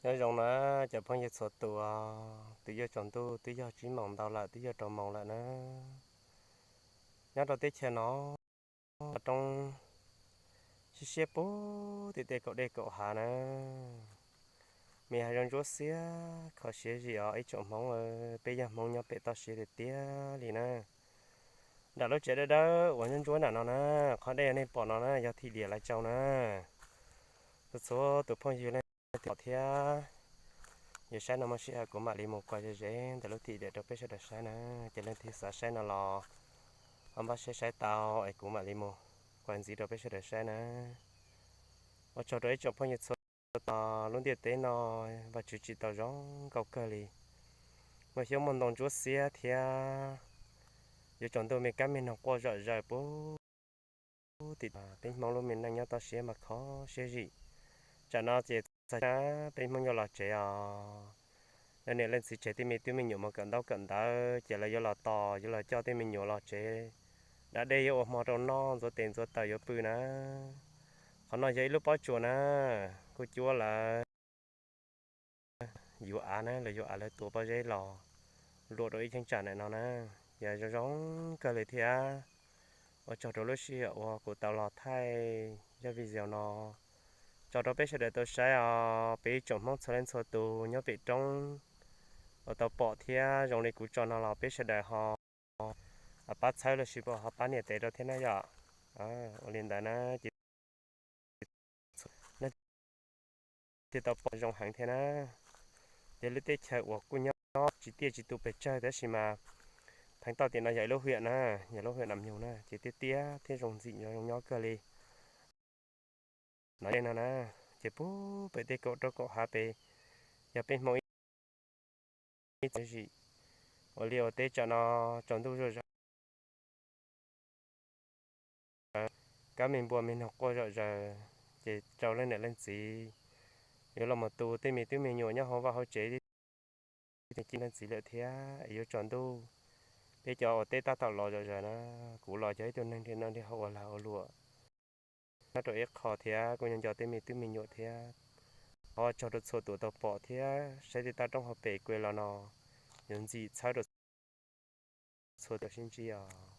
Nyob zoo na cov phooj ywg txhua tus, twb yuav tsaus ntuj, twb yog tsib moos ntau lawm, twb yuav rau moos lawm na. Nyob rau teb chaws no, roob siab siab puag tim tej kaum dej kaum hav na. Me hav zoov ntsuab xiab kho siab zim os ib tsoom Hmoob, peb yog Hmoob nyob pem toj siab tiag tiag li na. Nram lub tsev dawb dawb uas ntsuab ntsuab nram no na, qhov dej nej pom no na yog Thim Diam Lais Tsau na. Txhua txhua tus phooj ywg leej twg pom thiab yuav saib no muaj sij hawm kuv mam li mus kuaj ze ze ntawm lub Thim Diam rau peb sawv daws saib na. Ces leej twg xav saib no los ho npaj siab saib tau es kuv mam li mus kuaj ntxiv rau peb sawv daws saib na. Ua tsaug rau ib tsoom phooj ywg txhua tus, lub ntiaj teb no Vajtswv tsim tau zoo nkauj kawg li. Muaj xyoob muaj ntoo ntsuab xiab thiab yuav tsaus ntuj me kab me noog quaj zom zaws puag tim peb Hmoob lub me neej nyob toj siab mas kho siab zim. Tsam no ces txog na, peb Hmoob yuav los tsev os. Leej niam leej txiv tseg tej me tub me nyuam mus kawm ntaub kawm ntawv ces lawv yuav los tos, yuav los coj tej me nyuam los tsev. Da dej yuav ua hmo rau noj, ntxuav tes ntxuav taws yuav pw na. Qhov no yog ib lub pob tsuas na, kuj cuab lawv yuav av na, lawv yuav av lawv tuav pob zeb los luam rau ib cheeb tsam ntawm no na. Yog zoo zoo kawg li thiab. Ua tsaug rau lub sij hawm uas kuv tau los thaij zaj video no tso rau peb sawv daws tau saib os. Peb ib tsoom Hmoob txhua leej txhua tus nyob pem roob uas tau pom thiab zoo li kuv tso no los peb sawv daws ho pab txhawb los sis ho pab nias tes rau thiab na yom. Ua li ntawd na ces thiaj tau pom zoo heev thiab na. Yog lub teb chaws uas kuj nyob tsis tiaj tsis tus pes tsawg tab sis mas pheev toj tim no yog ib lub hiam na, yog lub hiam Nam Nyug na ces tiaj tiaj thiab zoo ntxim zoo nyob kawg li. No no na, ces puag pem tej kaum roob kaum hav pem yog peb Hmoob ib txwm zim. Ua liaj ua teb tsam no tsaus ntuj zuj zus, kab me npua me noog quaj zom zaws, ces rau leej niam leej txiv yuav los mus tu tej me tub me nyuam nyob hauv vaj hauv tsev, leej txiv lawm thiab es yuav tsaus ntuj. Peb cov uas teb tab tom los zom zaws na, kuv los yog ib tug neeg nrhiav noj nrhiav haus ua lag ua luam nyob rau ib qho thiab kuj nyob nco tej me tub me nyuam thiab. Thov ua tsaug rau txhua tus tau pom thiab saib tej toj roob hauv pes kuj los no, yuav ntxim txhawb rau txhua tus sib ntsib os.